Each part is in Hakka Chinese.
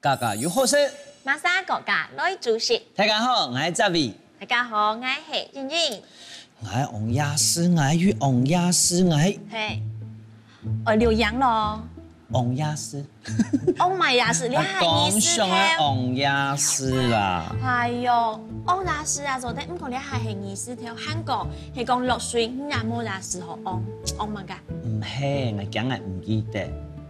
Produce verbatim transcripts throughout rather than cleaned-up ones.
家家有好食，馬上國家來煮食。大家好，𠊎係澤偉。大家好，𠊎係英英。𠊎愛夜市，𠊎愛夜市，𠊎愛嘿，愛留影咯。愛夜市。愛麼夜市，你還係夜市頭？講上愛夜市啦。哎喲，愛夜市啊，做得，毋過你還係夜市頭，還過係講落水，你也無夜市好愛，愛麼个？毋係，𠊎驚𠊎毋記得。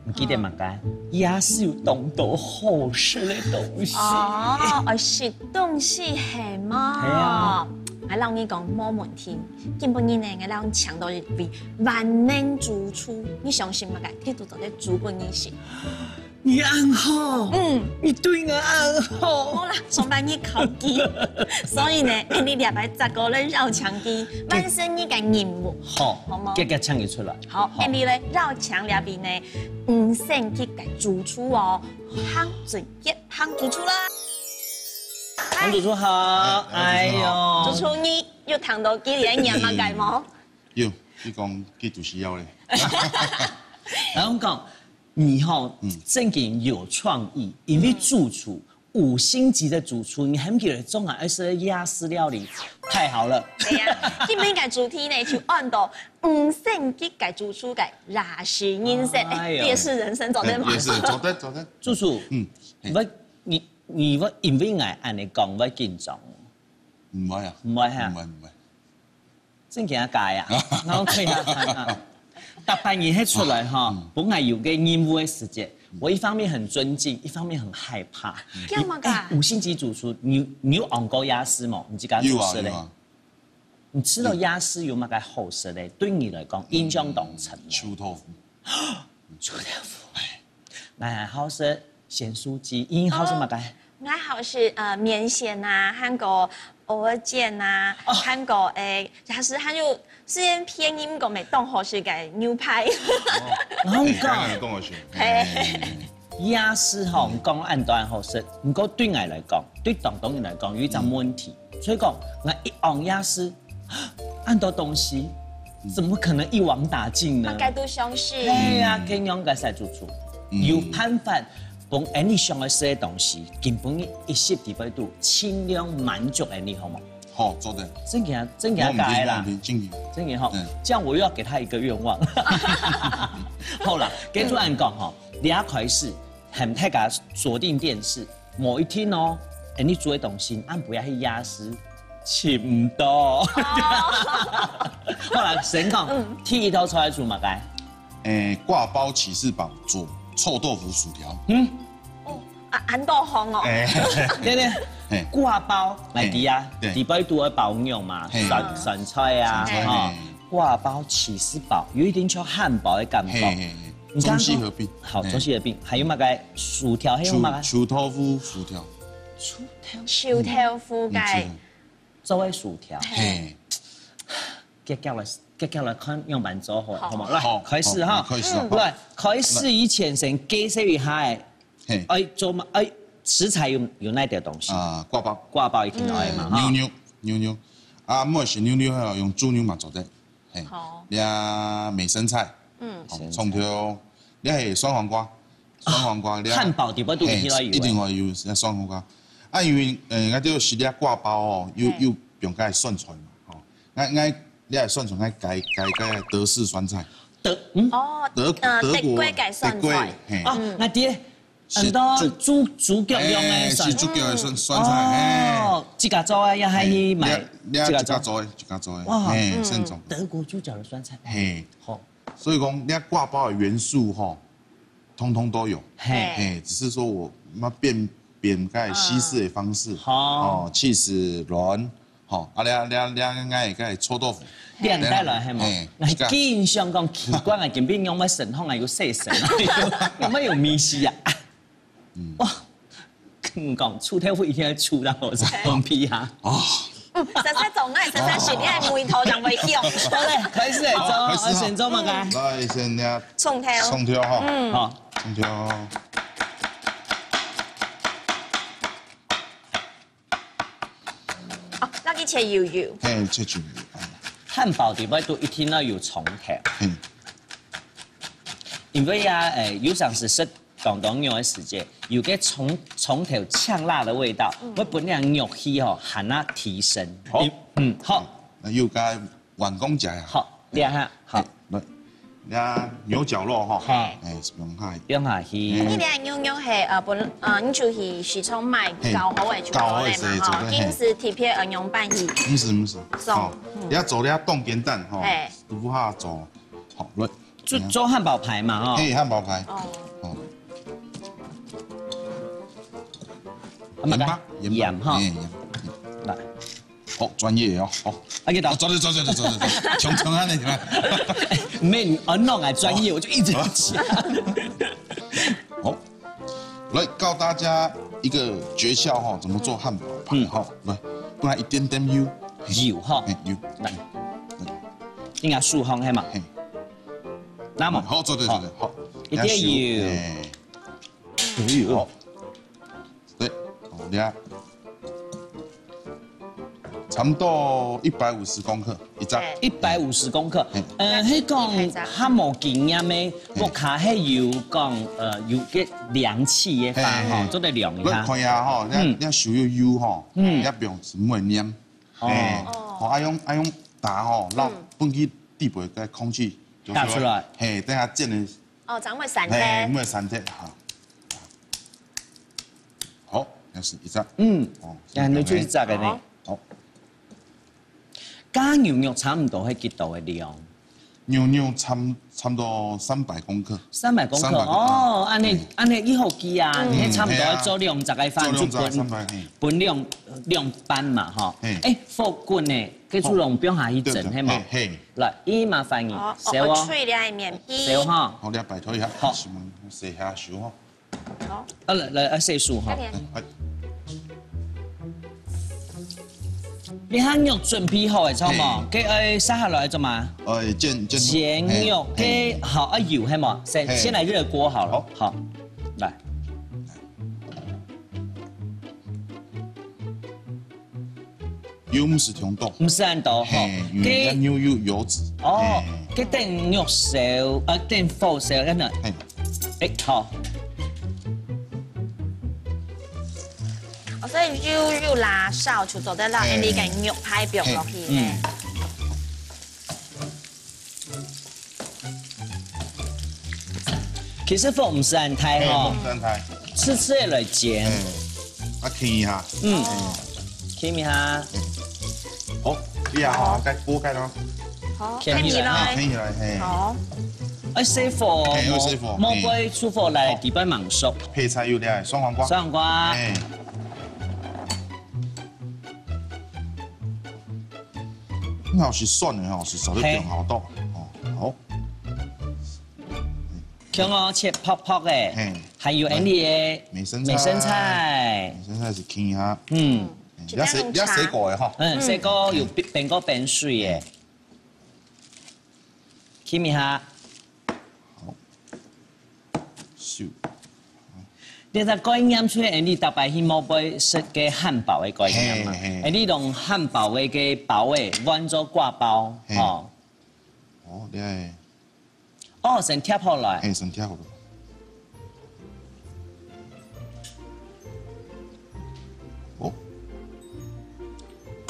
你記得麼个？夜市有當多好食个東西。哦，愛食東西係無？係啊。𠊎摎你講，無問題。今晡日呢，𠊎摎你請到一位萬能主廚，你相信麼个？佢都做得煮分你食。你恁好，嗯，你對𠊎恁好。好啦，上擺你考佢，所以呢，你這擺再過來邀請佢，完成你个任務。好，好無？遽遽請佢出來。 好，恁樣呢，邀請這位呢，五星級个主廚哦，洪俊傑，洪主廚啦。洪主廚好，哎，主廚好。哎喲。主廚，你有聽到佢个人麼个無？有，你講佢都需要咧。老實講，你吼，嗯。正經有創意，因為主廚 五星級的主廚，你喊佢來做啊，愛食夜市料理，太好了。對呀，今晡日个主題呢，就安到五星級个主廚个夜市人生，哎喲。哎，夜市人生做得嘛？夜市做得，做得。主廚，嗯，嘿。𠊎，你，你會因為𠊎恁樣講，會緊張無？毋會啊。毋會哈？毋會，毋會。 真个假个啊？然後可以啊，啊，啊。逐擺你係出來哈，嗯。本來有個任務个時節，我一方面很尊敬，一方面很害怕。嗯。你，驚麼个？哎，五星級主廚，你，你有on過夜市無？你自家主廚咧？有啊，有啊。你食到夜市有麼个好食咧？對你來講，印象當深咧？臭豆腐。 臭豆腐。哎。𠊎還好食鹹酥雞，你好食麼个？哦，𠊎好食，呃，麵線啊，還過蚵仔煎啊，哦。還過，誒，假使還有，雖然便宜，毋過乜當好食个牛排。哦。然後講，哎，當然當好食。嘿。哎。夜市吼，講恁多恁好食，毋過對𠊎來講，對當多人來講，有一隻問題，嗯。所以講，𠊎一on夜市，恁多東西，嗯。怎麼可能一網打盡呢？大家都相信。哎呀，嗯。該仰般个主廚，嗯。有辦法，分𠊎俚想愛食个東西，根本一息地方都盡量滿足𠊎俚，好無？好，做得。真个，真个假个啦？沒問題，沒問題，正經。真个吼，嗯。這樣我又要給他一個願望。好啦，該主廚講吼，你一開始，喊大家鎖定電視， 無一定哦，𠊎俚煮个東西，恁樣也係夜市，尋毋到。哦。好啦，先講，嗯。第一道菜愛煮麼个？誒，掛包起司堡做臭豆腐薯條。嗯。哦，啊，恁多項哦。誒。對對。嘿。掛包，來，嘿。知啊，對。裡背都會包肉嘛，嘿。酸，酸菜啊，酸菜，吼。嘿。掛包起司堡，有一點像漢堡个感覺。嘿，嘿，嘿。你剛剛講，中西合併。好，嘿。中西合併，還有麼个薯條，還有麼个？臭，臭豆腐薯條。 臭豆腐。臭豆腐个。嗯，臭豆腐。做个薯條。嘿。遽遽來，遽遽來看仰般做好，好。好無？來，好，開始哈。好，開始啊。嗯。來，開始以前先解釋一下，嘿。愛做麼，愛食材有，有哪兜東西？啊，掛包。掛包一定愛嘛，嗯。哈。牛肉，牛肉。啊，毋愛食牛肉，用豬肉嘛做得。 嘿，好。這美生菜，嗯。吼，蔥頭，這係酸黃瓜，酸黃瓜，這漢堡裡背都一定愛有。嘿，一定愛有，這酸黃瓜。啊，因為，呃，𠊎兜食這掛包哦，有，嘿。有放該酸菜嘛，吼。𠊎，𠊎，這酸菜𠊎改，改，改德式酸菜。德，嗯？哦，德，呃，德國，德國个酸菜。德國，嘿。哦，嗯。𠊎知， 很多豬，豬，豬腳用个酸。哎，係豬腳个酸，酸菜，哦，自家做个，也還去買，哎。你，你自家做。自家做个，自家做个，哇，哎，嗯。正宗。德國豬腳个酸菜，嘿。好。所以講，你掛包个元素吼，通通都有。嘿。嘿，只是說𠊎變，變个西式个方式，哦。哦，起司卵， 吼，啊，這，這，這，𠊎个臭豆腐。你恁樣來係無？嘿，𠊎緊想講奇怪啊，今晡日仰會身項啊有細聲啊，仰會有味緒啊？嗯。哇，嗯，講臭豆腐一定要臭到我是放屁啊。哦，嗯，實在總愛，實在是你愛眉頭就會響。好嘞，開始來做，好，開始哈。我先做麼个？來，先來蔥頭。蔥頭哈。嗯。好。蔥頭。哦，那個切幼幼。嘿，切幼幼。哎。漢堡裡背都一定要有蔥頭。嘿。因為啊，誒，有常時食廣東肉个時節，有个蔥，蔥頭嗆辣个味道，嗯。會分你个肉氣吼，還啊提升。好。嗯，好。那又該碗公夾呀。好，這下，好。嘿，來，那牛絞肉哈。嘿。哎，放下去。放下去。嘿。你這牛肉係，呃，本，呃，你就去市場買，嘿，搞好个就好了嘛，搞好个就好，哈，嘿。今時特別，呃，用板去。毋係，毋係。送。好，嗯。你愛做這凍煎蛋哈，嘿。都不怕做。好，來。做，做漢堡排嘛，哈。嘿，漢堡排。哦。哦。啊，鹽巴，鹽巴。鹽哈。嘿，鹽。來。好，專業哦，好。啊，給它。哦，走走走走走走走，窮窮啊，你看。沒，你安弄來專業，我就一直講。好，來教大家一個訣竅哈，怎麼做漢堡排哈。嗯。來，不然一點點油。油哈。嘿，油。來。來。應該手放係嘛？嘿。那麼。好，走走走走，好。好。一點油。嘿。哎呦。好。對，好，你看。差不多一百五十公克一隻。嘿。一百五十公克。嘿。呃，係講較無經驗个，嘿。屋下係有講，呃，有个量器个話吼，嘿，嘿。做得量一下。你看下吼，你看，嗯。你看手又油吼，嗯。你看表示毋會黏。哦。嘿，哦，愛用，愛用打吼，讓嗯。分佢底背个空氣就打出來。嘿，等下煎个哦，正會散忒。嘿，毋會散忒哈。好，這係一隻。嗯，哦，這還能出一隻个呢。好。好。加牛肉差毋多係幾多个量？牛肉差，差不多三百公克。三百公克，三百公克。哦，恁呢，嗯。恁呢已好記啊，嗯。你差毋多愛做兩隻个飯，嘿。做兩隻，就分，三百，嘿。分兩，兩半嘛，吼。嘿。誒，火滾呢，該就用放下去蒸，好。對，對，係無？嘿，嘿。 來，姨麻煩你，哦，哦，小哦。哦，脆的麵皮。小哈。好，你要拜託一下，好。先洗下手哈。好。啊，來，來，啊，洗手哈。快點。哎。你看肉準備好了，知道嗎？嘿。該愛殺下來做麼？哎，煎，煎。煎肉，嘿，嘿。該好，啊，油，係嗎？先，嘿。先來熱鍋好了。好。好，來。 油毋使忒多。毋使恁多，吼。嘿，因為該，該牛有油脂。哦，嘿。該等肉燒，呃，等火燒，恁呢。嘿。誒，好。哦，所以油有罅燒，就做得落，嘿。恁呢个肉排放落去，嘿。嗯。嘿。 其實火毋使恁大吼，嘿，火毋使恁大。直直个來煎。嗯。啊，輕一下。嗯。哦。輕一下。嗯。好，這下吼，好。該鍋蓋咯。好，輕起來。啊，輕起來，嘿。好。愛細火哦，嘿，愛細火，莫，莫，嘿。莫會出火來，底背吂熟。配菜有了，酸黃瓜。酸黃瓜。嘿。 你好係酸个吼，係少了點好多。嘿。哦，好。芎哦，切薄薄个，嘿。還有恁呢个美生菜。美生菜。美生菜係輕一下。嗯。嘿，也洗，也洗過个吼。嗯，洗過有冰，冰過冰水个。嗯。 輕一下。好。咻。你个概念出來，你逐擺去外背食个漢堡个概念嘛？嘿，嘿。誒，你用漢堡个个包仔換做割包，嘿。吼。哦，你愛。哦，先貼好來。嘿，先貼好來。 哦。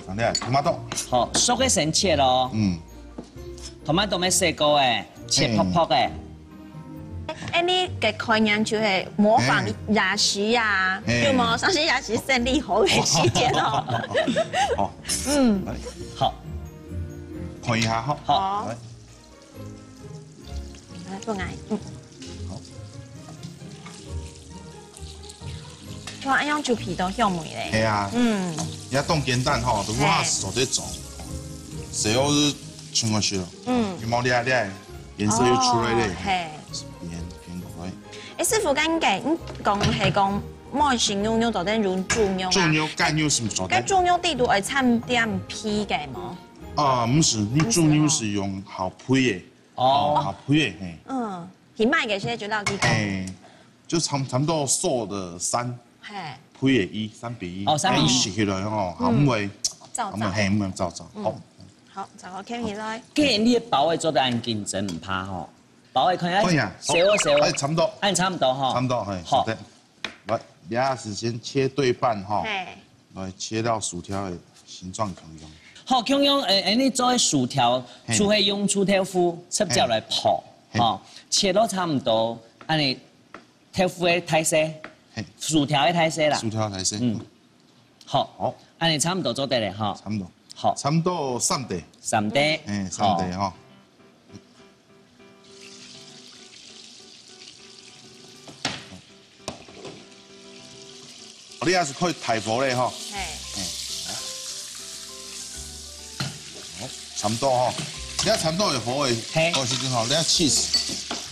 恁呢，tomato。好，熟个先切咯。嗯。Tomato愛洗過个，切薄薄个。嘿。誒，你个概念就係模仿，嘿。夜市啊，嘿。有無？上次夜市生理好个時間哦。好。嗯。來。好。看一下哈。好。來。 來，分𠊎，嗯。好。哇，恁樣就鼻到香味咧。係啊。嗯。也當簡單吼，都無法做得做。嘿。最後係全部係咯。嗯。有無？你看，你看，顏色又出來咧。哦，嘿。變，變過來。誒，師傅，剛剛你講係講無食牛肉做得用豬肉啊。豬肉、雞肉係毋做得。該豬肉底肚愛摻點皮个無？啊，毋係，你豬肉係用好配个。哦。好配个，嘿。嗯，去買个時節就落去講。嘿，就差，差不多瘦的三，嘿。配个一，三比一。哦，三比一。哎，食起來吼，嗯。還會，燥燥。還會，嘿，毋會燥燥。嗯。好。好，再過掔起來。既然你个包仔做得恁緊整，毋怕吼。包仔看，哎，可以啊。小哦，小哦。哎，差不多。哎，差不多吼。差不多，嘿，好。好的。來，這下係先切對半吼。嘿。 來切到薯條个形狀共樣。好，共樣，呃，呃，你做个薯條，嘿。就係用臭豆腐直接來泡，嘿。吼，切到差毋多，恁呢，豆腐个大細，嘿。薯條个大細啦。薯條个大細。嗯。好，好。恁呢差毋多做得了吼。差毋多。好。差毋多三垤。三垤。嘿，三垤吼。好。 你也係可以大火咧吼。嘿。嘿，好，差毋多吼。你也差毋多有火个，嘿。火時間吼，你也cheese。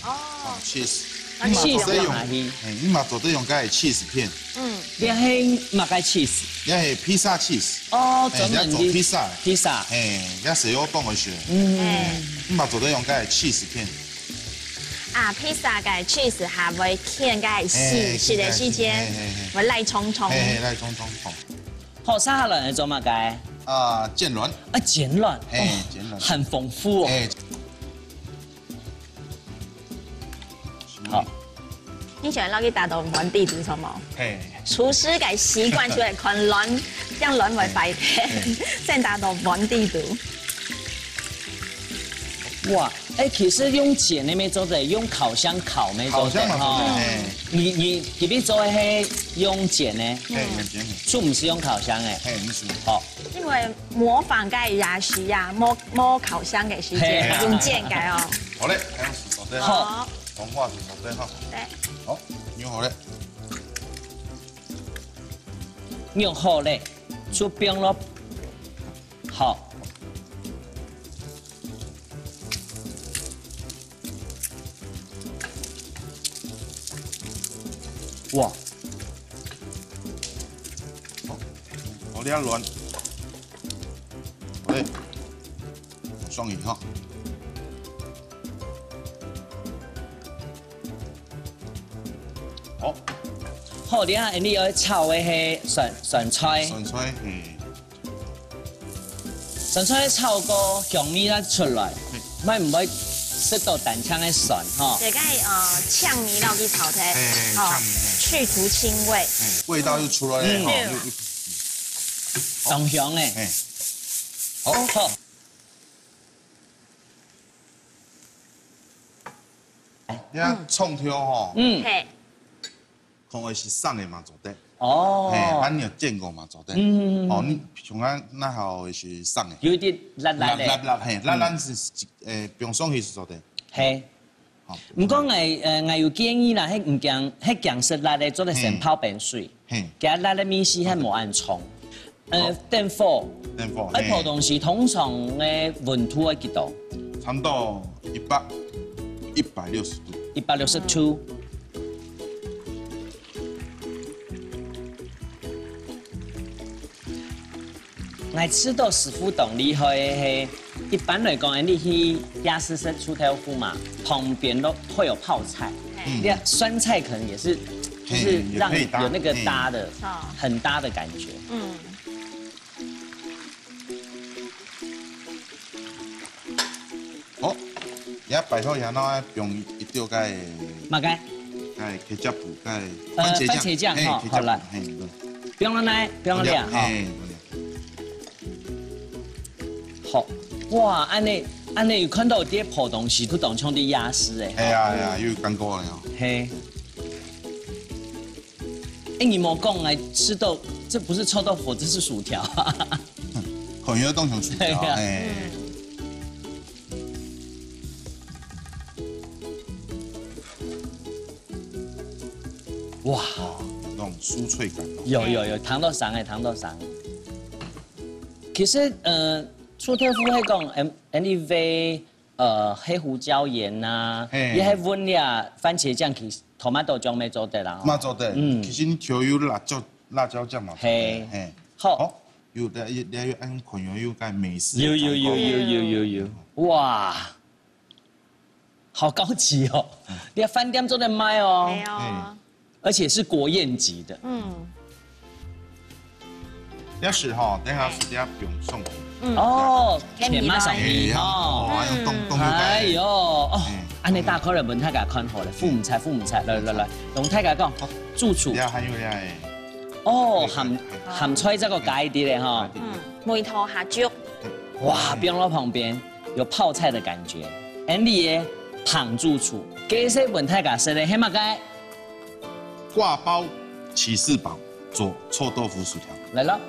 哦。哦，cheese。啊，cheese你嘛做得用，放下去。嘿，你嘛做得用該cheese片。嗯。你係麼个cheese？你係披薩cheese。哦，嘿，專門你做披薩。披薩。嘿，也係有放个時。嗯。嘿。你嘛做得用該cheese片。 啊，披薩个cheese還會牽个絲，嘿，絲个時間，嘿，嘿，嘿。會拉長長。嘿，嘿，拉長長，好。好，接下來做麼个？啊，煎卵。啊，煎卵，嘿，哦，煎卵。很豐富哦。嘿。好。你喜歡落去打到碗底肚，好無？嘿。廚師个習慣就係看卵，這樣卵會擺平，嘿。先打到碗底肚。哇， 哎，其實用煎个乜做得，用烤箱烤乜做得，烤箱嘛做得，吼。嘿。你，你，你做个係用煎个？嘿，用煎个。就毋係用烤箱个。嘿，毋係。好。因為模仿个也係啊，無，無烤箱个時間，嘿啊。用煎个哦。好咧，開始做得。好。講話就做得哈。對。好，用好咧。用好咧，就放落。好。 哇！好，好，你要卵。好嘞，上去哈。好。好，你看，你要炒个係酸，酸菜。酸菜，嗯。 酸菜炒過香味啦出來，嗯。乜毋會食到單淨个酸吼。這个，呃，青米落去炒忒，嘿，吼，青米，嘿。去除腥味。嘿，味道又出來了，嗯。吼，又，又，當香欸。嘿。好。好。你看蔥頭吼，嗯。嘿。 可以係生个嘛做得。哦。嘿，還有煎過嘛做得。嗯。哦，你像啊，那好係生个。有一點辣辣个。辣辣辣，嘿，辣辣係，嗯。誒，放上去係做得。嘿。好。毋過𠊎，呃，𠊎有建議啦，係毋驚，係驚食辣个，做得先泡冰水。嘿。嘿。佢辣个味緒還無恁重。 呃，好。電火。電火，哎，嘿。普通時通常个溫度愛幾多？差不多一百，一百六十度。一百六十度。嗯。𠊎知道師傅當厲害个係，一般來講，你去夜市食臭豆腐嘛，旁邊都會有泡菜，嗯。那酸菜可能也是，就是讓嘿，也可以搭，有那個搭的，嗯。很搭的感覺。嗯。 好，這擺好然後放一滴个，麼个？个ketchup，个呃，番茄醬，番茄醬，嘿，吼，ketchup，好了。嘿，對。放落來，放落來，吼。嘿，好了。好，哇，恁呢，恁呢有看到有滴泡東西，都當像滴夜市欸。係啊，係啊，有感覺了哦。嘿。 哎，你無講，哎，吃豆，這不是臭豆腐，這是薯條。可能當成薯條，對啊。哎。哇。哦，有那種酥脆感哦。有，有，有，糖豆糖哎，糖豆糖。其實，呃，臭豆腐會講，em，anyway，呃，黑胡椒鹽啊，嘿。也還搵了番茄醬去 tomato醬乜做得啦，吼。乜做得。嗯。其實你調有辣椒，辣椒醬嘛。嘿。嘿。好。好，有的，也，也有按可能有个美式的有，有，有，湯頭。有，有，有，有，有。哇，好高級哦！你看飯店做得賣哦。係哦。嘿。而且是國宴級的。嗯。這時候，等下是等下不用送。嗯。哦，天馬上天馬上來。哎呀，哦。哦，用凍，凍又哎喲，哦，哎。恁呢大家來分大家看好了，付毋出，付毋出，來，來，來，同大家講，主廚。呀，還有呀，哎。哦，鹹，哎，哎。鹹菜這個加一滴咧，哈。嗯，梅頭下酒。哇，放到旁邊。 有泡菜的感覺。恁呢个彭主廚，這下分大家食个係麼个？掛包起司堡做臭豆腐薯條。來了。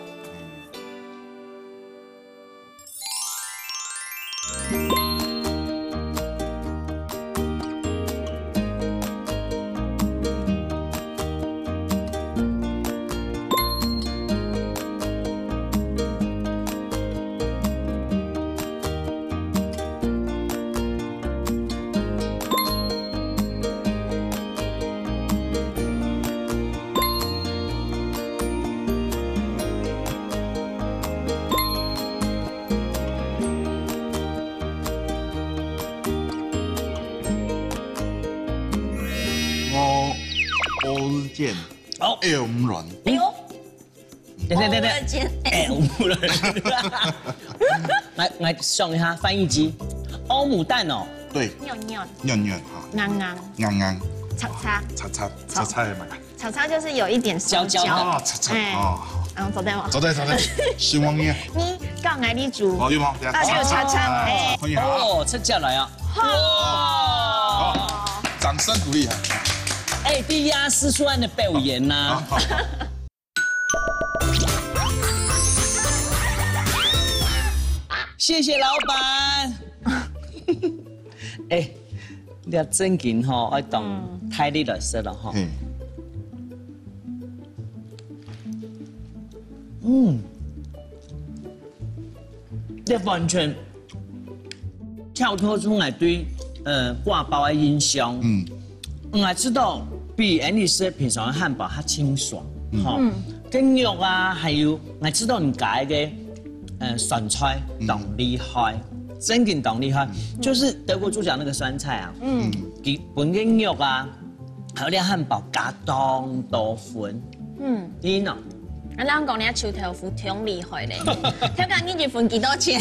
我，我是煎，好。哎，我們卵。哎呦。 等等等等。哎，我不能。來，來想一下翻譯機，歐姆蛋哦。對。軟軟。軟軟哈。硬硬。硬硬。脆脆。脆脆，脆脆的嘛。脆脆就是有一點燒焦。焦焦的。哦，脆脆，哎。哦。嗯，做得嗎？做得，做得。希望你。你講愛你煮。哦，有嗎？對啊。啊，有脆脆，哎。可以哈。哦，脆脆來啊。好。好，掌聲鼓勵啊。哎，第一啊，施書安的表演呐。好，好，好。 謝謝老闆。哎，你要正經吼，愛當大力來食了吼。嗯。嗯，這完全 跳脫出來對，呃，掛包个印象。嗯。嗯，𠊎知道比𠊎等食平常个漢堡較清爽，嗯。吼。嗯。跟肉啊，還有，𠊎知道你加一個，呃，酸菜，嗯。當厲害，正經當厲害。嗯。就是德國豬腳那個酸菜啊，嗯。佢本身肉啊， 還有這漢堡加當多粉。嗯。你呢？啊，人講你臭豆腐忒厲害咧，聽講你一份幾多錢？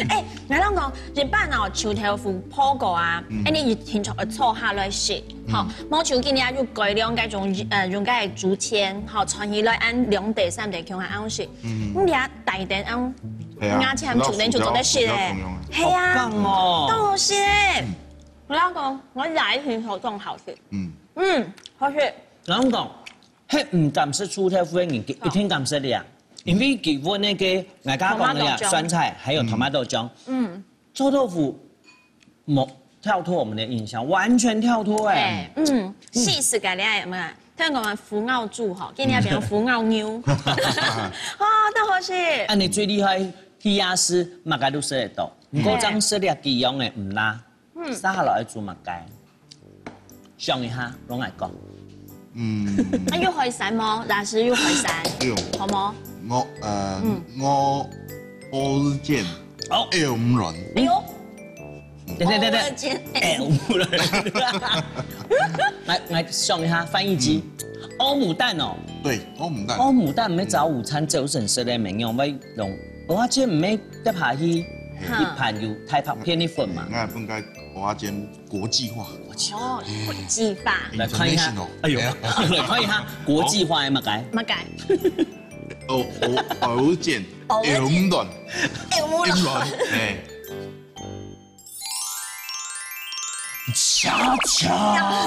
哎，𠊎人講，一般哦，臭豆腐烰過啊，嗯。哎，你一定就愛坐下來食，嗯。吼，無就今日就改良該種，呃，用該竹籤，吼，串起來按兩垤、三垤共下恁樣食。嗯。你這大垤恁樣，係啊，牙籤竹籤就做得食咧。不要，不要共樣啊。係啊，好棒哦。當好食咧。嗯。 𠊎老公，𠊎也係好當好食。嗯。嗯，好食。𠊎講，係毋敢食臭豆腐个人，佢一定敢食了啊。因為佢搵該個，𠊎剛剛講个啊，tomato醬。酸菜，還有tomato醬。嗯。臭豆腐，無，跳脫我們的印象，完全跳脫哎。哎，嗯，嗯。試試看你愛有無啊？聽講胡熬豬吼，今日變成胡熬牛。哦，當好食。恁呢最厲害，去夜市，麼个都食得到。毋過，嘿。正食了幾樣个，毋罅。 嗯。接下來愛做麼个？想一下，摎𠊎講。嗯。啊，有海產無？夜市有海產。有。好無？我，呃，嗯。我，我是煎，好。哎，我們卵。哎呦。等等等等。我是煎。哎，我們卵。來，來想一下，翻譯機。嗯。歐姆蛋哦。對，歐姆蛋。歐姆蛋毋係早午餐朝晨食个，毋係用，毋係用，蚵仔煎毋係跌下去，哈。一盤有大片个粉嘛。嗯，𠊎本該 蚵仔煎國際化。哦，國際化。來看一下。International。哎呦，哎呀。來看一下國際化个麼个？麼个？哦，哦，蚵仔煎，蚵仔煎。蚵仔卵。蚵仔卵。蚵仔卵，哎。恰恰。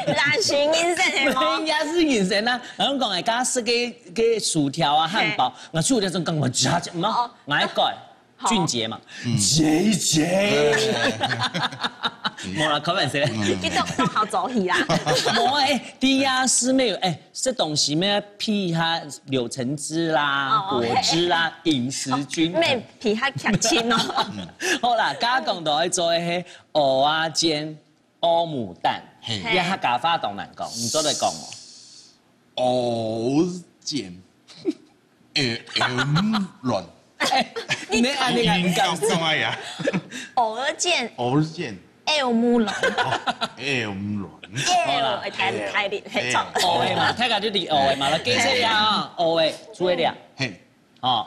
那是人生的嗎？人家是人生啊，然後講哎，剛剛食个，个薯條啊、漢堡，嘿。那薯條真講我恰恰，嘛，哦。哪一個？ 好。俊傑嘛，嗯。J J。對。無啦，開玩笑。嗯。你都，都好早起啦。無欸，對呀，是沒有，欸，這東西咩配下柳橙汁啦、哦，果汁啦、飲食均衡。咩配下劇情哦。嗯。好啦，剛剛講到愛做个係蚵仔煎、 歐姆蛋。嘿。你客家話當難講，你做得講哦。蚵煎，會，會毋軟。你恁樣敢講？做麼个啊？蚵煎，蚵煎，會毋軟。哦，會毋軟。會，太，太厲害，嘿。錯。蚵个嘛，大家就理蚵个嘛，來，解釋一下啊，蚵个，注意點。嘿。哦，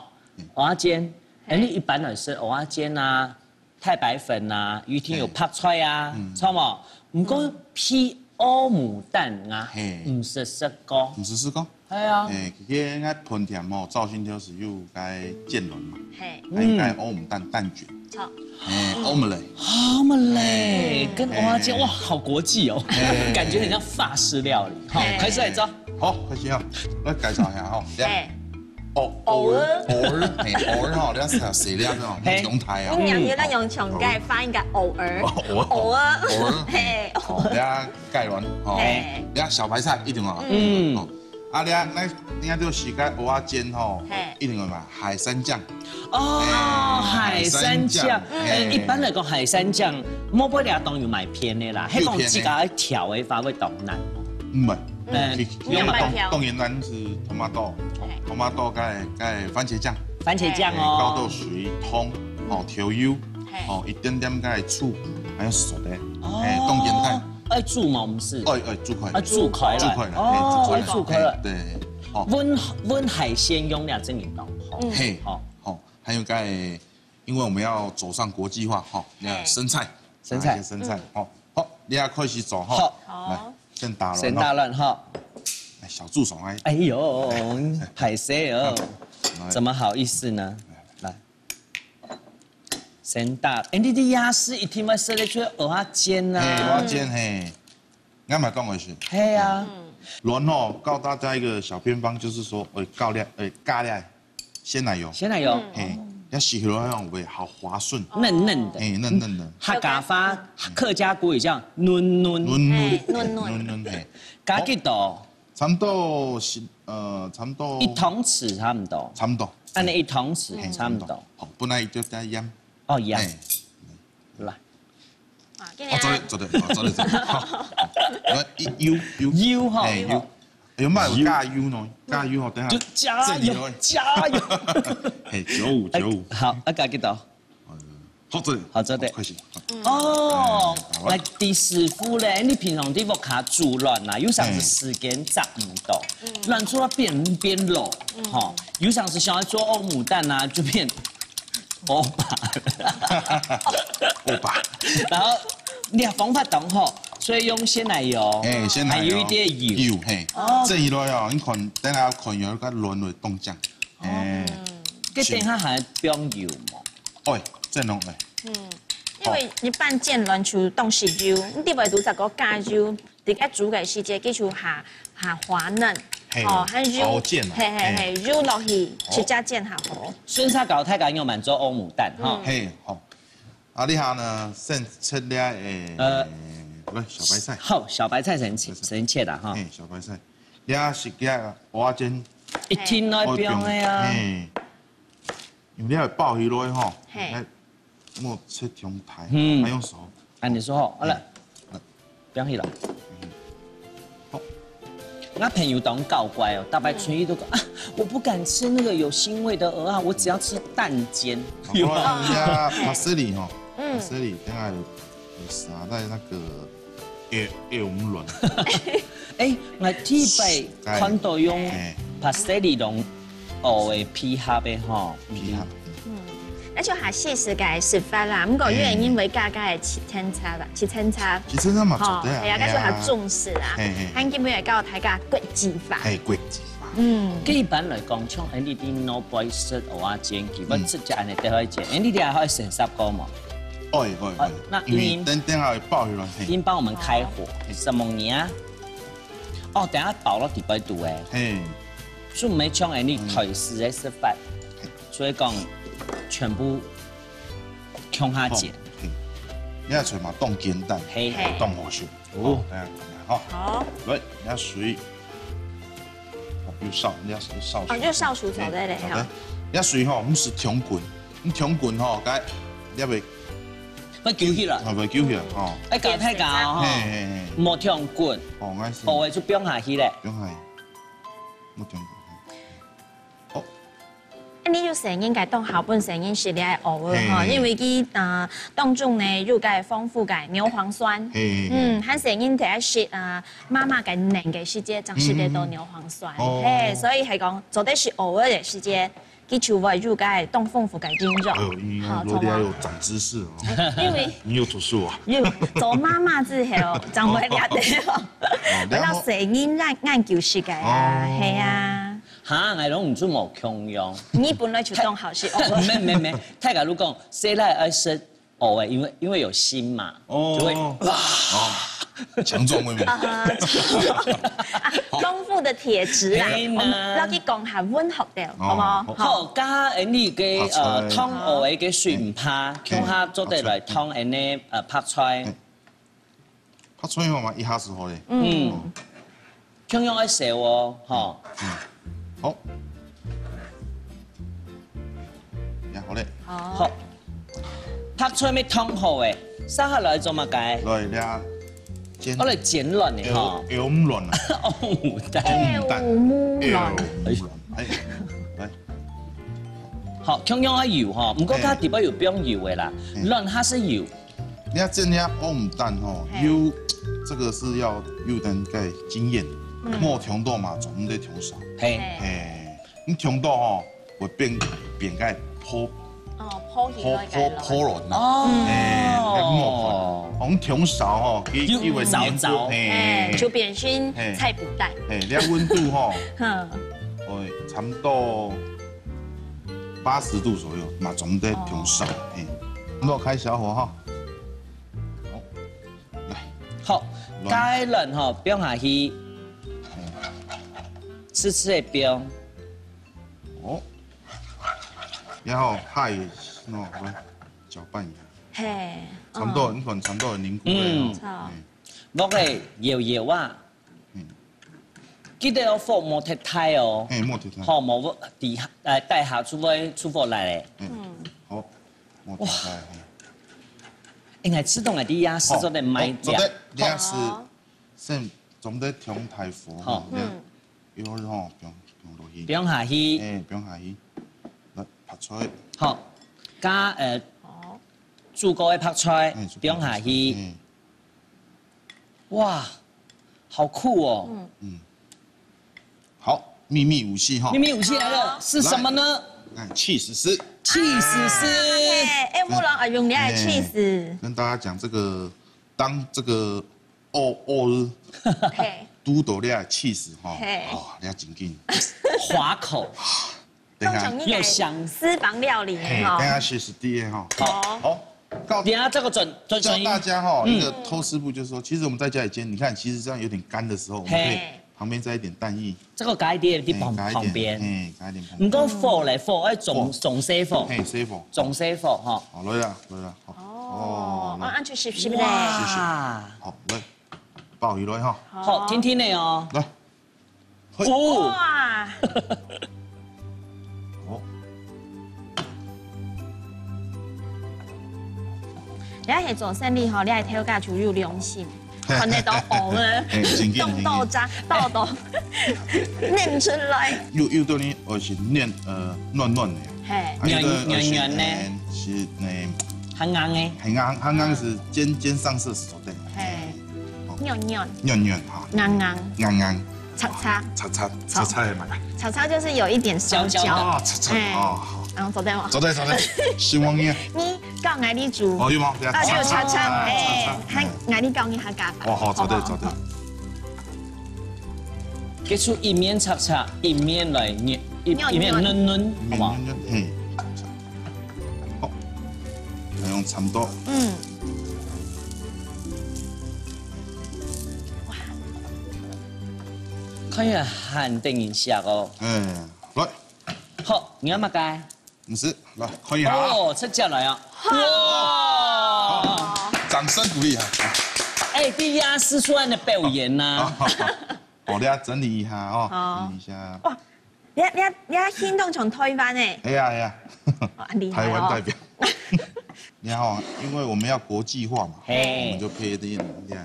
蚵仔煎，哎，你一般來食蚵仔煎啊，太白粉啊，一定有白菜啊，嗯。著無？毋過配歐姆蛋啊，嘿。毋識食過。毋識食過？係啊。哎，其實𠊎飯店吼，肇興超市有該煎卵嘛，嘿。還有該歐姆蛋蛋卷。著。哎，omelette。Omelette，哎。跟蚵仔煎，哇，好國際哦，哎。感覺很像法式料理。好，哎。開始來做。好，開始啊，來介紹一下吼。哎。 蚵，蚵仔。蚵仔，蚵仔，嘿，蚵仔吼，你愛食細粒个吼，嘿。毋好忒大哦。你若係愛用像个發音个偶爾，哦，偶爾。偶爾，嘿，好，你愛雞卵，吼，嘿。你愛小白菜一定要，嗯。吼。啊，你愛，你愛就係該蚵仔煎吼，嘿。一定要嘛，海山醬。哦，嘿，海山醬。海山醬，嗯。哎，一般來講，海山醬，莫不了當有買便的啦，有便的。彼講自家愛調的話會當難。毋係。 嗯，其，其實當，用白調。當然咱係tomato，嘿。Tomato該，該番茄醬。番茄醬哦。嘿，搞到水通，哦，調油，嘿。哦，一點點該醋，還有熟的，哦，嘿，當簡單。愛煮嗎？毋係。愛，愛煮開。愛煮開來。煮開來，哦，嘿，煮開來。愛煮開來。嘿，對，哦。搵，搵海鮮用料真个當好。嗯。嘿，哦。哦，還有該，因為我們要走上國際化，哈，那生菜。嘿。 生菜。拿一些生菜，嗯。吼，好，你也開始做吼。好。來，先打卵咯。先打卵吼。來，小助手來。哎呦，歹勢哦，來。怎麼好意思呢？來。先打，哎，你的牙齒一定會射得出蚵仔煎啊。嘿，蚵仔煎，嘿。 𠊎嘛講个係。係啊。卵吼，教大家一個小偏方，就是說，會加點，會加點鮮奶油。鮮奶油。嗯。嘿，要洗起來會好滑順。嫩嫩的。嘿，嫩嫩的。客家話，客家國語叫嫩嫩。嫩嫩，嘿，嫩嫩。嫩嫩，嘿。加幾多？差不多係，呃，差不多。一湯匙差不多。差不多。恁樣一湯匙，嘿，差不多。差不多。好，本來就加鹽。哦，鹽。嘿。來。 啊，今日哦，做得，做得，哦，做得，做得。好，來，油，油。油吼。嘿，油。哎喲，莫有加油喏，加油吼，等下就加油，整理咯。加油。嘿，九五，九五。哎，好，啊，加幾多？呃，好，做得。好，做得。好，開始。哦，哎，好啊。來，李師傅咧，你平常在屋下煮卵啊，有常時時間掌毋到，嗯。卵做到變，變老，嗯。吼，有常時想要做歐姆蛋啊，就變歐巴。歐巴。然後你的方法當好，所以用鮮奶油，哎，鮮奶油。還有一點油。油，嘿。哦。這一類哦，你看，等下看有一個卵會凍僵。哦。哎。這等下還放油嗎？哎，這弄哎。嗯，因為一般煎卵就當係油，你特別都在个加油， 在該煮个時節，佢就下，下滑嫩，嘿，哦，還有，好煎啊，嘿，嘿，嘿。嘿，油落去，哦。直接煎下好。順續教大家仰般做歐姆蛋，哈。嗯。嘿，好。啊，這下呢，先切了，誒，呃，來，小白菜。好，小白菜先切，小白菜。先切啦，哈。嘿，小白菜。這係个蚵仔煎。一定愛放个啊。嘿。因為你愛爆起來，吼，嘿。來，莫切傷大，嗯。愛用手。啊，你說吼，好了。嗯。 不要去了。好。我朋友當搞怪哦，大概春雨都講啊，我不敢吃那個有腥味的蚵啊，我只要吃蛋煎。有啊。好，人家 parsley 吼，嗯。parsley 等下有，有撒在那個，𠊎，𠊎毋卵。哎，𠊎第一擺看到用，哎。parsley用 哦，會配合个吼，配合。嗯，那就下試試个食法啦。毋過，嗯。因為因為家家个七千差啦，七千差。七千差嘛，吼，絕對啊，係啊，該就較重視啦。嘿啊。嘿，嘿。還今日來教大家國際化。嘿，國際化。嗯。一般來講，像Andy你老婆食蚵仔煎，佢會直接恁樣帶去煎。嗯。Andy你還會先煠過無？會，會，會。好，那因為等，等下會爆起來，嘿。您幫我們開火，好。什麼呢？哦，等下爆落底背肚誒。嘿。 就毋係像恁樣台式个食法，嘿。所以講全部共下煎。好，嘿。你愛菜嘛，當簡單，嘿。當好食。哦。哦，等下，等下，吼。好。來，你愛水，哦，有燒，你愛燒水。哦，就燒水做得了，嘿，好的。哈。你愛水吼，毋係傷滾，你傷滾吼，該，你會會揪起來，啊，會揪起來，哦。愛搞大家哦，吼，嘿，嘿，嘿。莫忒緊，哦，𠊎係，哦，會就放下去咧。放下去，莫忒緊，嘿。好。恁呢有細人个當好分細人食這个芋仔吼，嘿，嘿。因為佢，呃，當中呢有个豐富个牛磺酸，嘿，嘿，嘿。嗯，還細人第一食，呃，媽媽个奶个時節，正食得到牛磺酸，嗯。哦。嘿，所以係講做得食芋仔个時節， 佢就會有个當豐富个營養。哎呦，你看，好，羅莉還有長知識哦。因為你有讀書啊？有，做媽媽之後，正會了解哦。哦，為了細人研，研究食个啊，哦。係啊。哈，𠊎攏毋知無共樣。你本來就當好食哦。毋係，毋係，毋係，大家都講，細倈愛食 哦，因為，因為有鋅嘛，哦，就會，哇。哦，強壯會嗎？啊，豐富的鐵質啊，係呢。我們要去講下溫和的，哦，好不好？好。好，加下你个，呃，白菜。燙芋仔个水毋怕，嗯。共下做得來燙恁呢，呃，白菜。嗯。 白菜吼嘛，一下子好咧。嗯。嗯。共樣愛燒哦，吼。嗯。好。呀，好咧。好。好。白菜乜燙好誒，續下來做麼个？來，這煎。我來煎卵呢，吼。煎卵啊。哦，對。煎蛋。煎卵。煎卵。哎，來。好，共樣愛油吼，毋過佢底背有放油个啦，嘿。卵還係油。 你看這下煎蛋吼，嘿。有，這個是要有點个經驗，嗯。莫忒多嘛，總毋得忒少。嘿。嘿，你忒多吼，會變，變个泡，哦，泡起來个卵。泡，泡，泡卵啊。哦。嘿，該莫泡。哦，忒少吼，佢，佢會黏住，燥燥。嘿。哎，就變成菜脯蛋。嘿，你看溫度吼，哼。會差不多八十度左右，嘛總得忒少，哦。嘿。那我開小火哈。 好，來。好，卵。雞卵吼，放下去，嗯。試試个放。哦，然後還有，喏，來攪拌一下。嘿，差不多，嗯。你看差不多有凝固了哦。嗯。好。嗯。落个搖搖啊。 嗯。記得哦，火莫忒大哦。嘿，莫忒大。吼，莫底下，呃，底下就會出火來咧。嗯。嗯。好，莫忒大，哇。嘿。應該自動个，底下是做得賣掉。好，做得，底下是好。先總得調大火，好。吼，嗯。一會兒吼，放，放落去。放下去。嘿，放下去。來，白菜。好，加，呃，好。煮過个白菜，嘿，煮過个白菜，放下去。嘿。 哇，好酷哦！嗯。嗯。好，秘密武器哈。秘密武器來了，好。是什麼呢？來，來，cheese絲。cheese絲。啊，嘿，哎，木龍啊，用你的cheese。哎，跟大家講這個，當這個哦哦，嘿。堵到你的cheese哈，嘿。哦，你要緊緊。滑口。 等一下。通常應該又香。私房料理嘿，哈。等一下試試第一哈。好。好，告，等一下這個轉，轉，教大家哈，嗯。一個偷吃步，就是說，其實我們在家裡煎，你看，其實這樣有點乾的時候，我們可以嘿。旁邊再一點蛋液。這個加一點，嘿，旁，加一點，旁邊。嘿，加一點旁邊。毋過火咧，火愛中，火。中細火。嘿，細火。中細火哈。好，來啦，來啦，好。哦，哦，來。啊，就濕濕咧。哇。濕濕。好，來，包起來哈。好。好，甜甜个哦。來。 哦。哇！哦。你係做生理吼，你係頭家就有良心，嘿。看得到哦，嘿，真的，動到渣，到到念出來。有，有的人愛是念，呃，軟軟的，嘿。啊，有的愛是，軟軟的。呃，是，呃，很硬的。很硬，很硬是煎，煎上色是做得。嘿。哦。軟軟。軟軟哈。硬硬。硬硬。 硬硬。脆脆。脆脆，脆脆个嘛。脆脆就是有一點燒焦。焦焦的。啊，脆脆，哎。哦，好。嗯，做得嗎？做得，做得，希望你。你教𠊎俚煮。哦，有嗎？對啊，啊，就脆脆，脆脆，哎，脆脆，還𠊎俚教你客家話。哦，好，做得，好不好？做得。佢就一面脆脆，一面來軟，一，軟軟。一面軟軟，好不好？一面軟軟，嘿。好，來用差不多。嗯。 看起來還得人惜哦。哎，來。好，你愛麼个？毋使，來，看一下。哦，直接來啊！哇！好，掌聲鼓勵啊！哎，這也係算个表演吶。哦，大家整理一下哦，好。整理一下。哇，你看，你看，你看，行動像台灣欸。哎呀，哎呀，哇，厲害哦。台灣代表。你看哦，因為我們要國際化嘛，嘿。我們就配一點，你看，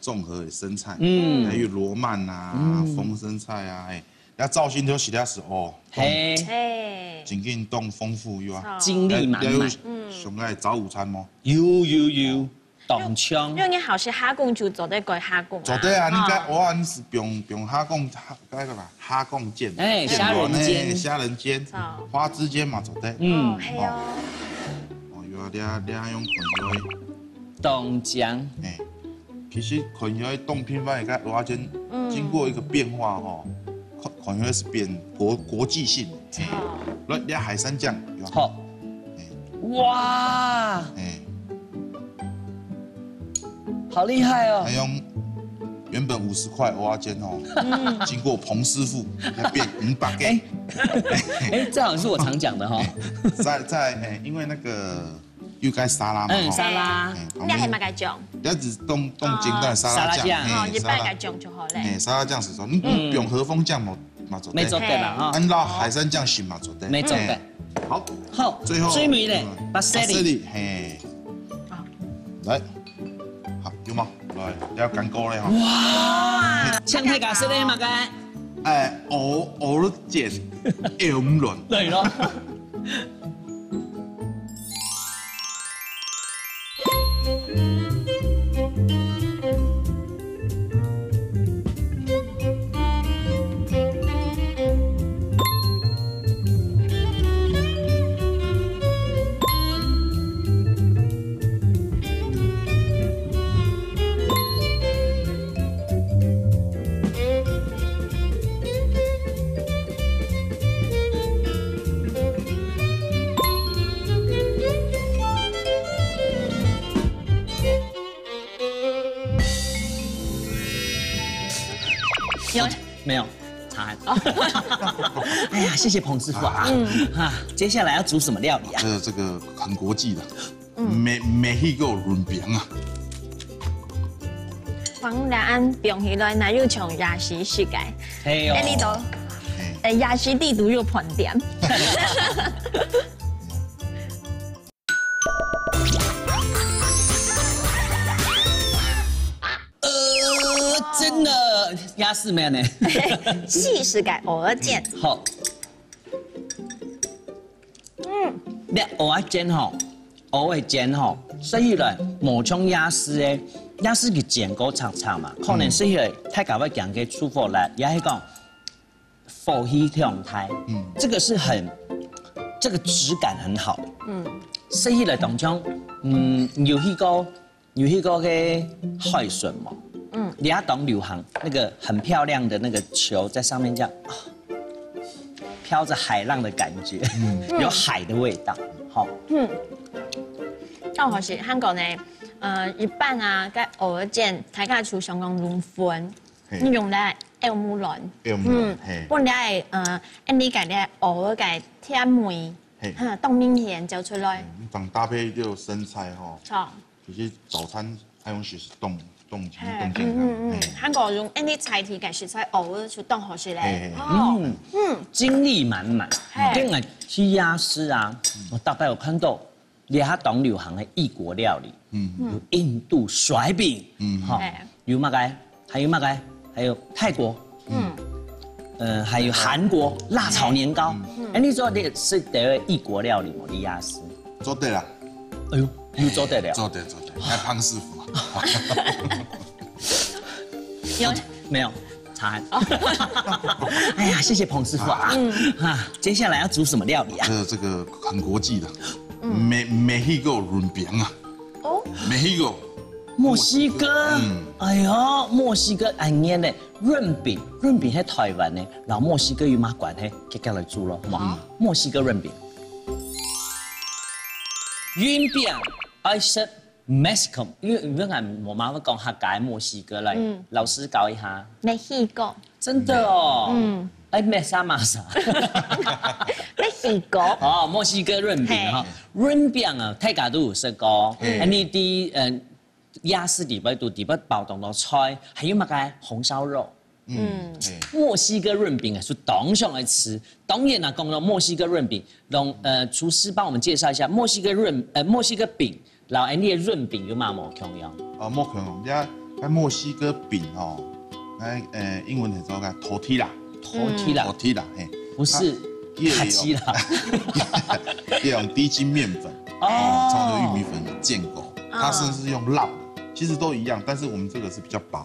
綜合的生菜，嗯。還有羅曼啊，嗯。紅生菜啊，哎，那紹興就實在是哦，嘿。嘿。真正當豐富又啊。精力滿滿。還有，嗯。上愛早午餐嗎？有，有，有，當香。因為好食蝦公就做得改蝦公啊。做得啊，你看，哦。我是用，用蝦公，蝦，該個嘛，蝦公煎，哎，煎卵呢，蝦仁煎。蝦仁煎，哦。花枝煎嘛做得。嗯。哦，嘿哦。哦，有啊，這，這用看起來。當香。哎，其實看起來當平凡个蚵仔煎，嗯。經過一個變化吼，看，看起來是變國，國際性的。哎，哦。來，這海山醬，有啊。好。哎。哇！哎。 好厲害哦！還用原本五十塊蚵仔煎哦，嗯。經過彭師傅，要變五百个。哎，哎，這好像是我常講的哈。哎，再，再，哎，因為那個又該沙拉嘛，嗯，吼。沙拉。哎，旁邊你還買該醬？這只凍，凍精蛋沙拉醬，啊，沙拉醬。哎，哦，一般該醬就好嘞。沙拉，哎，沙拉醬是說，你，嗯。你用和風醬嘛，嘛做得。沒做得啦，哈。哎。按照海山醬型嘛做得。沒做得。哎，好。好，最後，最尾嘞，嗯，巴西里。巴西里，嘿。好。 來，好，有無？來，了，乾鍋了吼。哇，請大家食个麼个？哎，蚵，蚵仔煎，蚵卵。對咯。有。沒有，差很。哎呀，謝謝彭師傅啊。嗯。啊，接下來要煮什麼料理啊？這，這個很國際的，嗯。美，美國潤餅啊。黃答案放起來，那又像夜市食个。嘿喲。哎，你都，嘿。哎，夜市地圖又盤點。 呃，真的，夜市無呢。夜市个蚵仔煎。好。嗯。這蚵仔煎吼，蚵仔煎吼，食起來無像夜市个，夜市个煎過長長嘛，可能食起來大家會驚佢臭火辣，也係講 火氣忒大，嗯。這個是很，這個質感很好。嗯。食起來當像，嗯，有去過，有去過个海脣無？嗯。這下當流行，那個很漂亮的那個球在上面這樣，啊，飄著海浪的感覺，嗯。有海的味道，好。嗯。當好食，還過呢，呃，一般啊，該蚵仔煎，大家就想講龍粉， 嘿。你用來蚵母卵。蚵母卵，嗯，嘿。分佢个，呃，恁呢个咧，蚵仔个甜味，嘿。哈，當明顯就出來。嗯，當搭配這個生菜吼，著。其實早餐愛用食是當，當，嘿，當健康，嗯，嗯，嗯，嘿。還過用恁呢菜體个食材，蚵仔就當好食咧。嘿，嘿，嘿。哦，嗯，嗯。精力滿滿。嘿。今日去夜市啊，嗯。我大概有看到 這下當流行个異國料理，嗯。有印度甩餅，嗯。吼，哎。有麼个？還有麼个？還有泰國，嗯。呃，還有韓國辣炒年糕。嗯。哎，你做得食這個異國料理無？你也係。做得啦。哎喲，又做得了。做得，做得，還彭師傅啊。有。沒有。 茶。哎呀，謝謝彭師傅啊。嗯。啊，接下來要煮什麼料理啊？這，這個很國際的，嗯。美，美國潤餅啊。哦。美國。墨西哥。嗯。哎喲，墨西哥，哎，你呢？潤餅，潤餅係台灣个，然後墨西哥有麼關係？接下來煮咯，好嗎？嗯。墨西哥潤餅。潤餅，愛食 Mexico，因為，因為𠊎無辦法講客家个墨西哥來，嗯。老師教一下。Mexico。真的哦。嗯。哎，masa masa。Mexico。哦，墨西哥潤餅哈。嘿。潤餅啊，大家都有食過。嗯。哎，你知，嗯，夜市裡背都，裡背包當多菜，還有麼个紅燒肉。嗯，嘿。墨西哥潤餅啊，係當常愛食。當然啦，講到墨西哥潤餅，讓，呃，廚師幫我們介紹一下墨西哥潤，呃，墨西哥餅，摎𠊎俚个潤餅有麼無共樣？哦，無共樣，這，這墨西哥餅吼，該，呃，英文叫做个tortilla。Tortilla。Tortilla，嘿。不是它，它也有，卡其啦。也用低筋麵粉，哦。哦，差不多玉米粉、坚果，它甚至是用烙的，其實都一樣，但是我們這個是比較薄。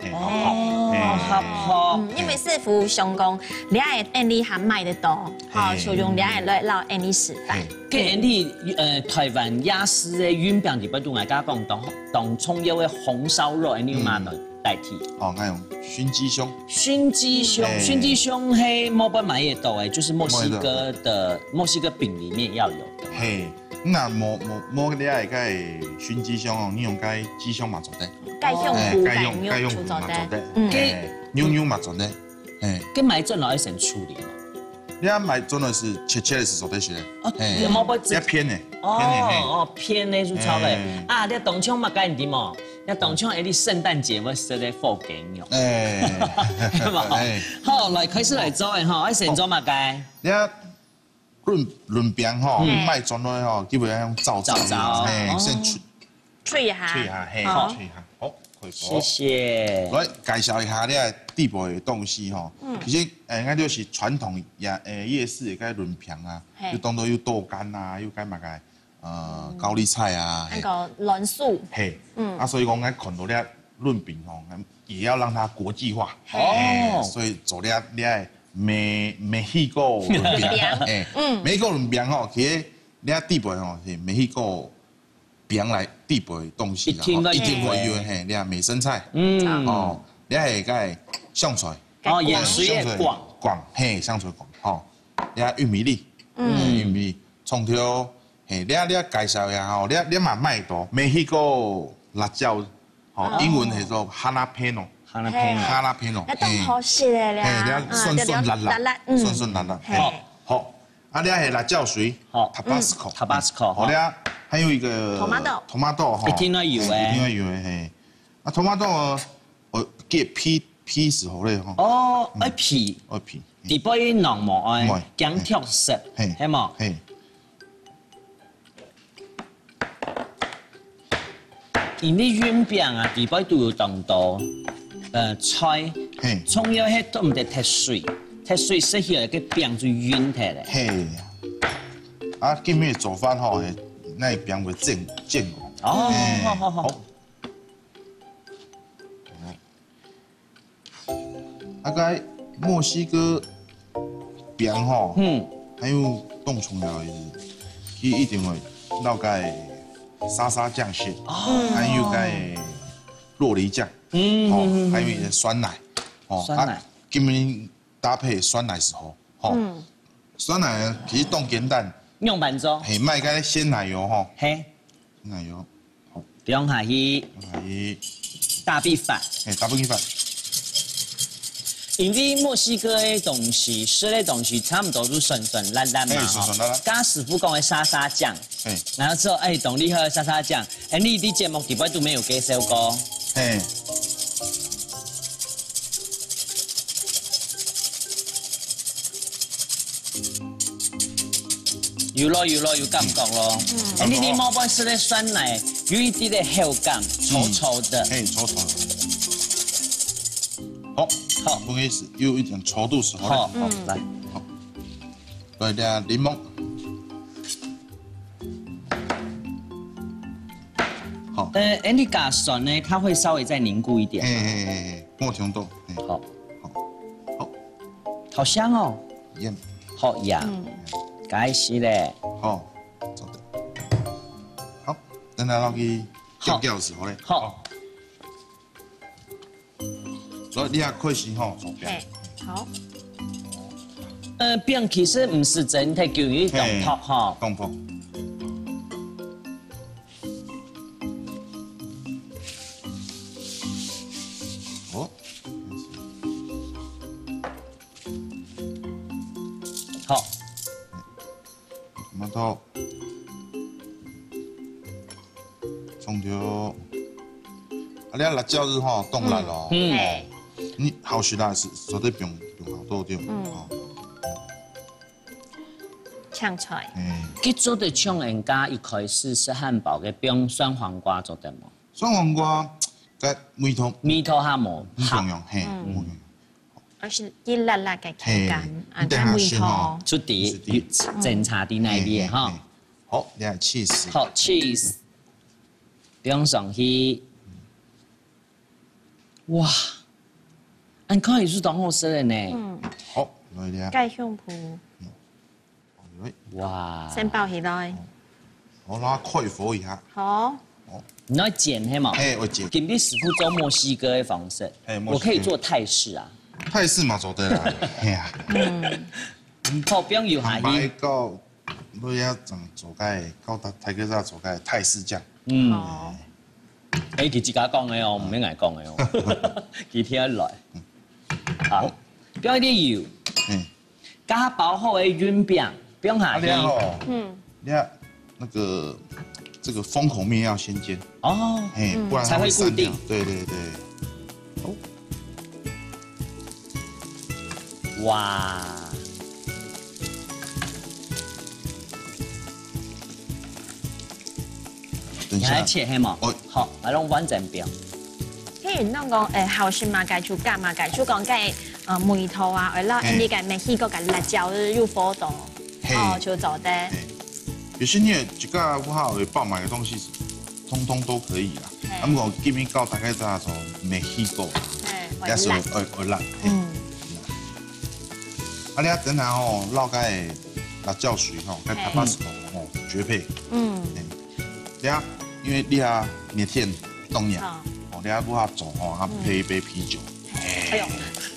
哎，好不好？哦，哎，好不好？嗯，因為師傅想講，這个恁呢還賣得到，吼，嘿。就用這个來摎恁呢示範。嘿。該恁呢，呃，臺灣夜市个潤餅裡背，拄仔講當，當重要个紅燒肉，恁呢用麼个代替？哦，𠊎用燻雞胸。燻雞胸，哎。燻雞胸係無辦法買得到个，就是墨西哥的，墨西哥餅裡面要有的嘛。嘿， 若無，無，無這个該燻雞胸哦，你用該雞胸嘛做得。雞胸脯、哎，雞胸，雞肉就做得。雞胸脯嘛做得。嗯。哎，牛肉嘛做得。哎。該買轉來愛先處理嘛。你愛買轉來係切切个係做得食个。哦，哎，無，無，這片个，哦，片个，嘿。哦，片个就炒个。哎。啊，你當像麼个你知無？你當像哎，你聖誕節會食个火雞肉。哎。對吧？哎。好，來，開始來做个吼，愛先做麼个？你愛 潤，潤餅吼，嗯。買轉來吼，基本上用燥燥个，燥燥，嘿，哦。先脆，脆一下。脆一下，嘿，好。脆一下，好，可以哦。謝謝。來，介紹一下這个底背个東西吼。嗯。其實，呃，應該就是傳統夜，呃，夜市个該潤餅啊，嘿。有當多有豆乾啊，有該麼个，呃，嗯。高麗菜啊，嘿。那個卵素。嘿，嗯。啊，所以講，𠊎看到這潤餅吼，也要讓它國際化。哦。嘿，所以做這，這个 美，美西哥潤餅，餅。嘿，嗯。美國潤餅吼，其實你看底背吼，係美西哥餅來底背个東西啦，一定會有。一定會有，嘿，你看美生菜，嗯。哦，你看該香菜，哦，鹽水个梗。梗，嘿，香菜梗，吼，你看玉米粒，嗯。嘿，玉米粒，蔥頭，嘿，你看，你看介紹一下吼，你看，你看嘛買到美西哥辣椒 吼，哦。英文叫做jalapeno。Jalapeno。Jalapeno，該當好食个啦。嘿，你看酸酸辣辣，啊，對，對，辣辣，嗯。酸酸辣辣，嘿。好。好，啊，你看係辣椒水，好。Tabasco。嗯，Tabasco，好，好。你看還有一個tomato。Tomato，吼。一定要有个。一定要有个，嘿。啊，tomato，哦，哦，該皮，皮係好个吼。哦，嗯。愛皮。愛皮。底背个囊無愛，無愛。驚脫色，嘿。係無？嘿。 因為潤餅啊，底背都有當多，呃，菜，嘿。重要係都毋得忒水，忒水食起來个餅就韌忒咧。嘿，啊，今日做法吼，嘿，該餅會煎，煎過。哦，嘿，好，好，好。好。 啊，該墨西哥餅吼，嗯。還有當重要个係，佢一定會落該沙沙醬先，哦。還有該洛梨醬，嗯，吼，嗯，嗯，嗯。還有一些酸奶，吼，酸奶。啊，今日搭配酸奶係好，吼。嗯。酸奶呢，其實當簡單。仰般做？嘿，買該鮮奶油吼。嘿。 哎喲，好。放下去。放下去。打比法。嘿，打比法。因為墨西哥个東西，食个東西差毋多都酸酸辣辣嘛，嘿，吼。酸酸辣辣。剛剛師傅講个沙沙醬，嘿。然後之後，哎，當厲害个沙沙醬，哎，你在節目底背都沒有介紹過。嘿。 有咯，有咯，有感覺咯。嗯。哎，你，你莫不食个酸奶，有一滴个口感，嗯。臭臭的。嘿，臭臭的。好，好。不好意思，有一點稠度是好的。好，好，嗯。來。好。來，這檸檬。好。呃，哎，你加酸呢，它會稍微再凝固一點。嘿，嘿，嘿，嘿，莫強度。嘿。好。好。好。 好香哦。鹽。好呀，嗯。該係咧。好，做得。好，等下落去攪攪就好咧。好。好。所以你也開始吼，做餅。嘿，好。呃，餅其實毋使蒸忒久，因為當薄吼。嘿，當薄。 哦。好。Tomato。蔥頭。啊，你看辣椒係吼，當辣哦。嗯。嘿。你好食啦，係做得放放較多對。嗯。哦，青菜。哎，佢做得像人家一開始食漢堡个放酸黃瓜做得無？酸黃瓜个味道味道較無，毋共樣，嘿，嗯。毋共樣。而且佢辣辣个口感，嘿，啊，你等下先吼。个味道。出題，出題。檢查在哪位哈？嘿，嘿，嘿。好，你看cheese。好，cheese，放上去。哇，恁看起就當好食个呢。嗯。好，來了。蓋香菇。 哇，先包起來。我拿開火一下。好。你愛煎係無？嘿，我煎。今日師傅做墨西哥个方式，嘿，墨西哥。我可以做泰式啊。泰式嘛做得啦，嘿啊。嗯。好，放油下去。坦白講，你要怎麼做个，到泰國做个泰式醬。嗯。好。哎，佢自家講个哦，毋係𠊎講个哦。佢聽得來。好，放一點油。嗯。 加包好个潤餅放下去。啊，你看哦，嗯。你看那個，這個封口面要先煎。哦。嘿，嗯。不然它會散掉。才會固定。對，對，對。哦。哇。等一下。你還切係無？哦。好，來用完整表。譬如講，誒，好食麼个就加麼个，就講該 呃，梅頭啊，或者嘿。恁呢个墨西哥个辣椒又火到，嘿。哦，就做得。嘿。有時你自家屋下會爆買个東西，通通都可以啦。嘿。啊，毋過今日教大家做墨西哥，嘿，也係會，會，會辣。嘿。嗯。啊，你啊，等下哦，落該辣椒水吼，該嘿。Tabasco吼，絕配。嗯。嘿。 對啊，因為你啊，熱天當然，哦。哦，你啊，屋下做吼，啊，配一杯啤酒。哎喲，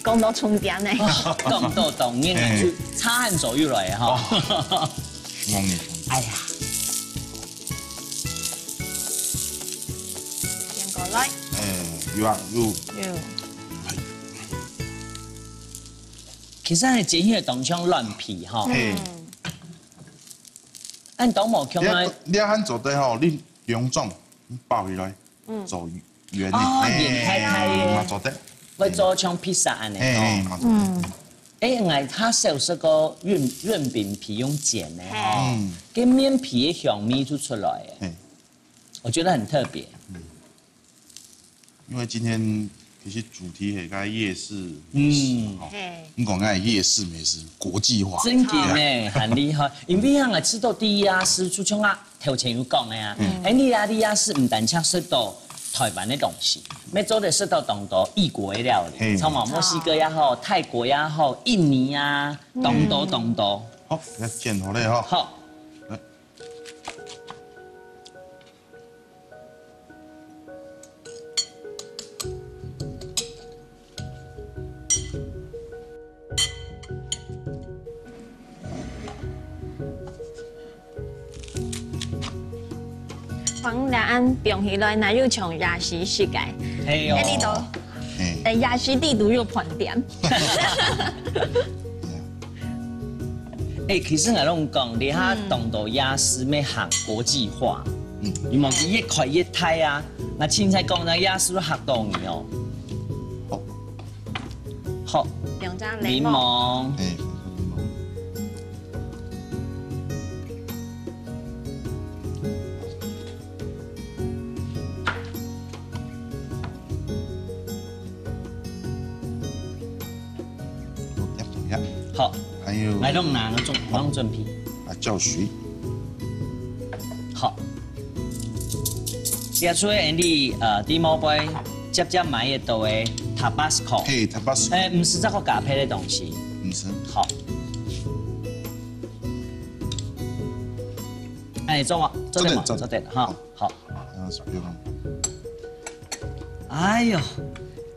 講到重點呢。講到重點呢，嘿。就擦汗手又來哈。哦。忘記。哎呀。先過來。哎，有啊，有。有。其實係煎起來當像卵皮哈。嘿。嗯。 恁當無共啊。你啊，你啊，還做得吼，你兩種包起來，嗯。做圓的。哦，嘿，圓開開的。嘛做得。會做像披薩恁呢嘿，嘿，吼。嘛做得。嗯。哎，𠊎較少食過潤，潤餅皮用煎的吼。嘿。嗯。該麵皮个香味就出來了。嘿。我覺得很特別。嗯。 因為今天其實主題係該夜市美食嘛，嗯。吼。嘿。你講該夜市美食國際化。真的呢，對啊。很厲害。因為啊，𠊎知道在夜市，就像啊，頭前有講个啊，嗯。哎，你啊，在夜市毋單淨食到台灣个東西，乜做得食到當多異國个料理，嘿。像嘛，墨西哥也好，泰國也好，印尼啊，當多當多。好，來煎好了吼。好。來。 放兩暗放起來，那又像夜市食个。係哦。哎，你都，嘿。哎，夜市地圖又盤點。 哎，其實𠊎攏講，這下當多夜市乜行國際化，嗯。因為佢越開越大啊。𠊎凊彩講，該夜市會嚇到你哦。好。好，兩隻檸檬。檸檬。哎，檸檬。 好，還有，來，弄拿，弄準，弄準備。辣椒水。好。這出个你，呃，在外背輒輒買得到个Tabasco。嘿，Tabasco。哎，毋係這个加別个東西。毋係。好。哎，做嘛，做得嘛，做得，做得，哈。好。 好。啊，是不用。哎喲，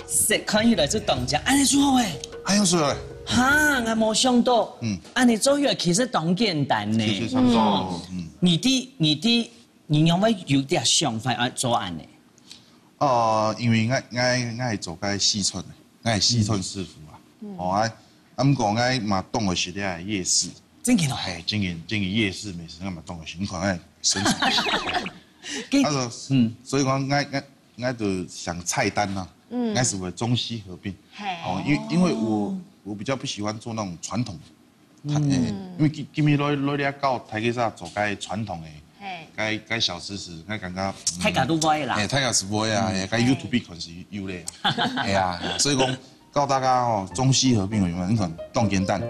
食看起來就當正，恁呢就好欸。哎喲，是欸。哈，𠊎無想到，嗯。恁呢做起來其實當簡單呢。其實差不多，嗯。你的，你的，你仰會有這想法愛做恁呢？哦，因為𠊎，𠊎，𠊎係做該四川的，𠊎係四川師傅啊。嗯。哦，啊，啊，毋過𠊎嘛當會食這夜市。真个哦？哎，真个，真个夜市美食，𠊎嘛當會食。你看，哎，身材。 佢，啊，就，嗯。所以講，𠊎，𠊎，𠊎就想菜單啊，嗯，應該係會中西合併。嘿，哦，因為因為我我比較不喜歡做那種傳統，嗯，因為今今日來來這教大家做該傳統的，嘿，該該小知識，該感覺，嗯，大家都會啦，哎，大家是會啊，哎，該YouTube可能是有咧，哎呀，所以講教大家哦，中西合併有沒有？你看當簡單，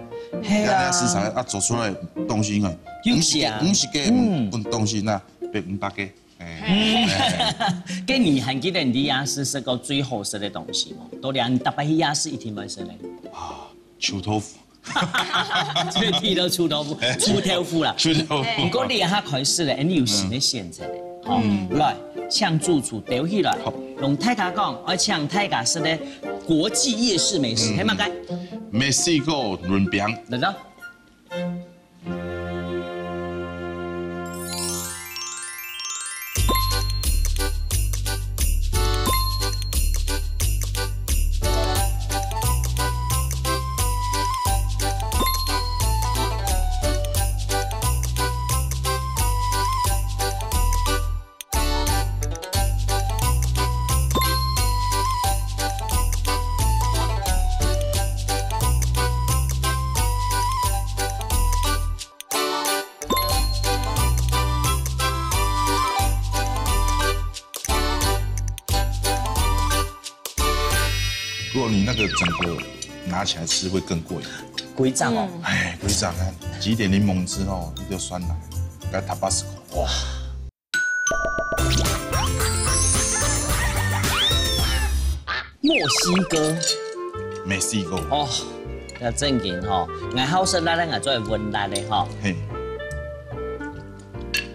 嘿啊，食材啊做出來東西，你看，有錢，五十個，嗯，東西那變五百個。 哎，哎，該你還記得你這下食過最好食个東西無？到底你逐擺去夜市一定會食个？啊，臭豆腐。這个題都臭豆腐，臭豆腐啦。臭豆腐。毋過你這下開始了，哎，你有新个選擇了。好，來，請主廚兜起來，好，用大家講，愛請大家食个國際夜市美食，係麼个？墨西哥潤餅。來咯。 如果你那個整個拿起來吃會更過癮。規隻哦。哎，規隻啊，擠一點檸檬汁哦，你就酸奶，該Tabasco，哇。 墨西哥。Mexico。哦，這正經吼，𠊎好食辣个，𠊎做得分辣个吼。嘿。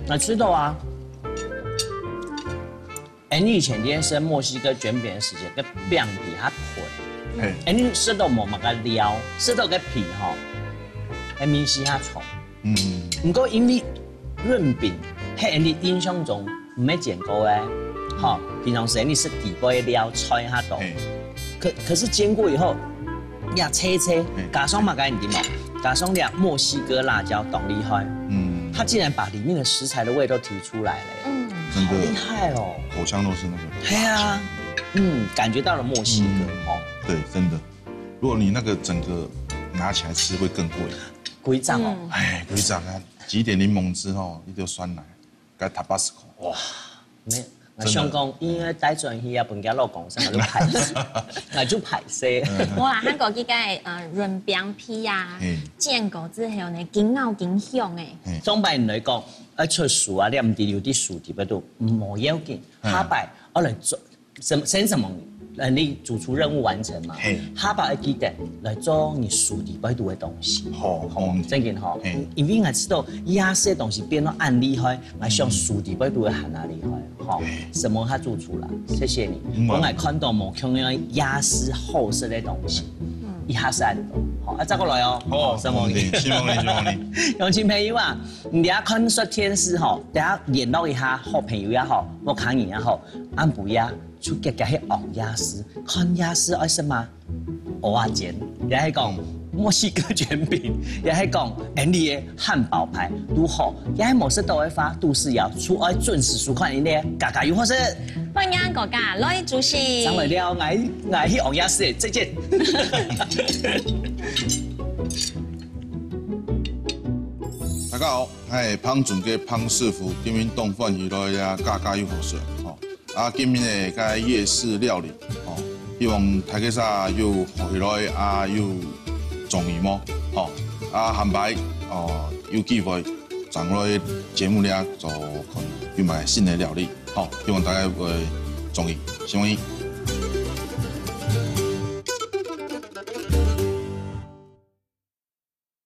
𠊎知道啊。𠊎以前在食墨西哥捲餅个時節，該餅皮較韌。嘿。𠊎食到無麼个料，食到該皮吼，該味緒較重。 嗯。毋過因為潤餅係𠊎印象中毋係煎過个，吼，平常時𠊎食底背个料菜較多。嘿。可可是煎過以後，也脆脆，嘿。加上麼个你知無？加上這墨西哥辣椒當厲害，嗯。它竟然把裡面的食材的味道提出來了，嗯。真的。好厲害哦！口腔都是那個。對啊，嗯，感覺到了墨西哥，嗯。哦。對，真的。如果你那個整個拿起來吃會更過癮。 規隻哦。嗯。哎，規隻啊，擠一點檸檬汁吼，你就酸奶，該Tabasco，哇。沒，𠊎想講，真的。因為帶轉去啊，分佢老公食，𠊎就歹勢，𠊎就歹勢。嗯。無啦，韓國佢个，呃，潤餅皮啊，嘿。煎過之後呢，緊咬緊香誒。嘿。總擺來講，愛出廚啊，你毋知有滴手底背肚，無要緊，嗯。下擺愛來做 什麼，先什麼能力主廚任務完成嘛？嘿。下擺愛記得來做你手底背肚个東西。好，好，無問題。正經吼，嘿。因為𠊎知道夜市个東西變到恁厲害，𠊎想手底背肚个還較厲害，吼。嘿。什麼較主廚啦，謝謝你。嗯。𠊎看到無共樣夜市好食个東西，嗯。一下係恁多，好，啊，再過來哦。好，好，什麼？無問題，承蒙你，承蒙你。鄉親朋友啊，你等下看煞電視吼，等下聯絡一下好朋友也好，屋下人也好，暗晡夜 就遽遽去逛夜市，看夜市愛食麼？蚵仔煎，也係講墨西哥捲餅，也係講𠊎俚个漢堡排，都好，也係無食到个話，都係愛就愛準時收看𠊎俚个家家有好食。歡迎大家來主持。上來了，𠊎，𠊎去逛夜市，再見。大家好，𠊎係彭總个彭師傅，今日當歡喜來啊，家家有好食，吼。 啊，今日个該夜市料理，吼，希望大家儕有學起來啊，有中意無？吼，啊，下擺，哦，有機會轉來節目裡啊，就可能有麼个新个料理，吼，希望大家會中意，承蒙你。